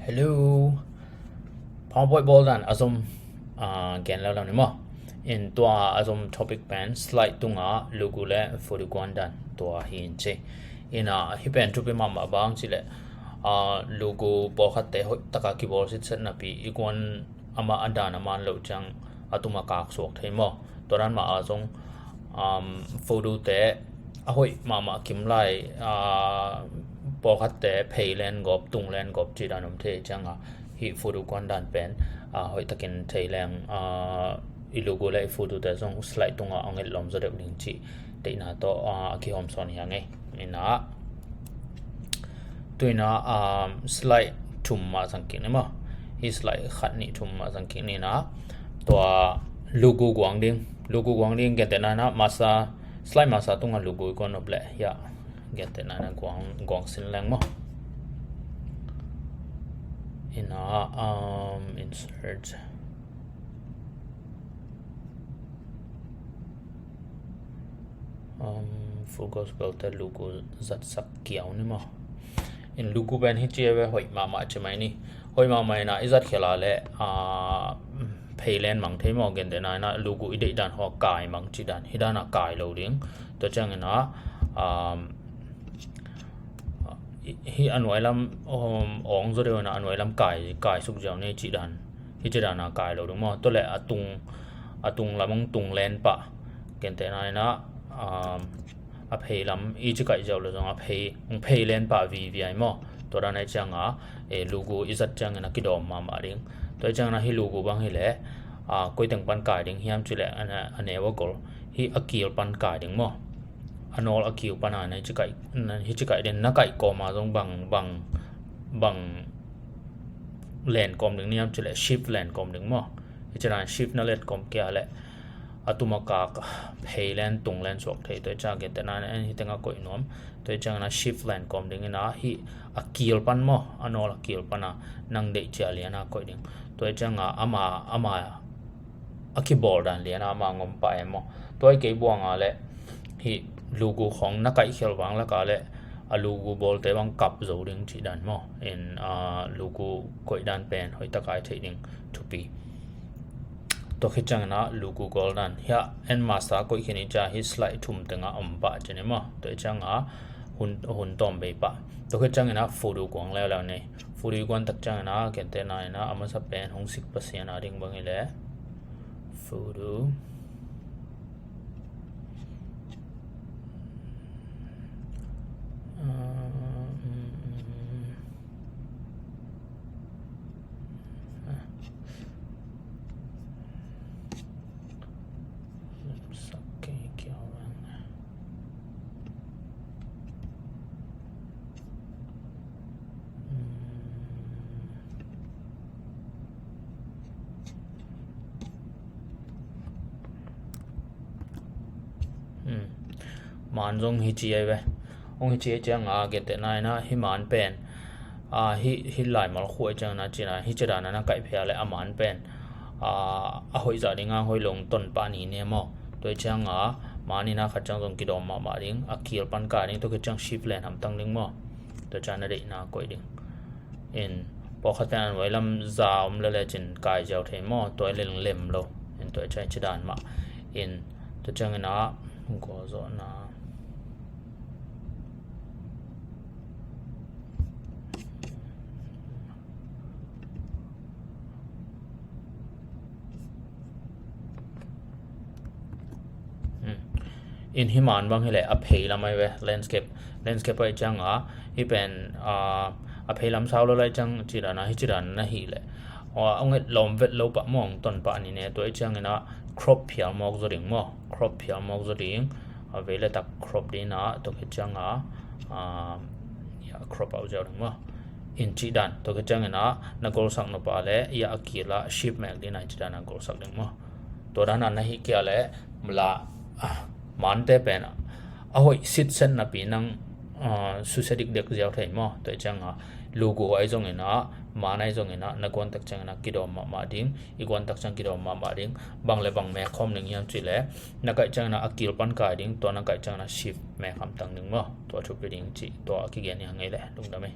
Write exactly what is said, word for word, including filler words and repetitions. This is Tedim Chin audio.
Hello. PowerPoint bawl dan a zom, ah, gen leuleu ni maw. In tua a zom topic pen slide tungah logo le photo guan dan tua hi in ci. Ina hih pen thupi mahmah bang cileh, ah, logo pawlkhatte hoih taka kibawl sitset napi i guan amah a dan a man loh ciang a tuma kak suak thei maw. Tua dan mah a zong, um, photo te a hoih mahmah kim lai, ah, pawlkhatte phei len gawp, tung len gawp cih dan om thei cianga hih photo guan dan pen, ah, hoih takin thei leng, ah, i logo le i photo te zong slide tungah a ngetlawm zaw deuh ding cih deihna tawh, ah, a kihawm sawn hi a ngei. Ina tuina, um, slide thum mah zang kik ni maw. Hih slide khat nih thum mah zang kik ni ina tua logo guang ding, logo guang ding gentehna ina masa, slide masa tunga logo i guan nop leh hiah gentehna ina guang, guang sin leng maw. Ina, um, insert. Um, Full Gospel te logo zatsak kiau ni maw. In logo pen hi ci a ve hoih mahmah ci mai ni. Hoih mahmah ina i zat khela le, ah, phei len mang thei maw gentehna ina logo i deih dan haw kai mang ci dan. Hi dan a kai lo ding. Tua ciang ina, um, hi a nuai lam, um, awng zaw deuh ina a nuai lam kai, kai suk ziau ni ci dan. Hi ci dan a kai lo ding maw. Tua le a tung, a tung lam hong tung len pah. Gentehna ina, um, a phei lam i ci kaih ziau lo zong a phei, hong phei len pah vivi ai maw. Tua dan ai cianga, eh, logo i zat ciangin a kidawm mahmah ding. Tua ai ciangin a hi logo bang hi le, ah, koi teng pan kai ding hiam ci le, a ne, a neu a gol. Hi a kil pan kai ding maw. A nawl a kiu pana na hi ci kaih, na hi ci kaih den na kaih kawma zong bang, bang, bang len kawm ding niam ci le shift len kawm ding maw. Hi ci dan shift na len kawm kia le a tuma kak phei len tung len suak thei tua i ca gentehna na en hi tenga koih nuam. Tua i ciangina shift len kawm ding ina hi a kil pan maw, a nawl a kil pana nang deih cia liana koih ding. Tua i cianga ama, ama a kibawl dan liana ama ngom pah em maw. Tua i kei buanga le hi logo khong na kaih khial vang laka le a logo bawlte bang kap zo ding cih dan maw. In, ah, logo koih dan pen hoih taka i theih ding thupi. Tua khit ciangina logo goal dan hiah en masa koih khin i cia hi slide thum tenga om pah cin i maw. Tua i cianga hun, hun tawm bei pah. Tua khit ciangina photo guang leuleu ni. Photo i guan tak ciangina kentehna ina a masa pen hong sik Pasian a ding bang i le photo. Man zong hi ci ai ve. Hong hi ci ai cianga gentehna ina hi man pen, ah, hi, hi laimal khua i ciangina cina hi ci dana na kaih phia le a man pen, ah, a hoih zah dinga hoih long ton pah ni ne maw. Tua i cianga man ina khat ciang zong kidawm mahmah ding a kil pan kai ding tua khit ciang shift len hamtang ding maw. Tua ciang na deihna koih ding. In pawlkhat ten a nuai lam za om lele cin kai ziau thei maw. Tua i leng lem lo. In tua i ciang ci dan mah. In tua ciangina gualzawhna. In hi man bang hi le a phei lam ai ve landscape, landscape ai cianga hi pen, ah, a phei lam sau lo lai ciang ci dana hi ci dana hi le, ah, a nget lawm vet lo pah mawng ton pah ni ne tua i ciangina crop phial mawk zaw ding maw, crop phial mawk zaw ding. A vei le tak crop dina tua khit cianga, ah, ya crop au ziau ding maw. In ci dan tua khit ciangina na golsak nupa le ya a kila shift mek dina ci dana golsak ding maw. Tua dana na hi kia le mala, ah, mante pen a hoih sitset napi nang, ah, susia dikdek ziau thei maw. Tua i cianga logo ai zongina man ai zongina na guantak ciangina kidawm mahmah ding. I guantak ciang kidawm mahmah ding. Bang le bang mek khawm ding hiam ci le na kaih ciangina a kil pan kai ding. Tua na kaih ciangina shift mek hamtang ding maw. Tua thupi ding ci tua a kigen hi a ngei le lungdam ei.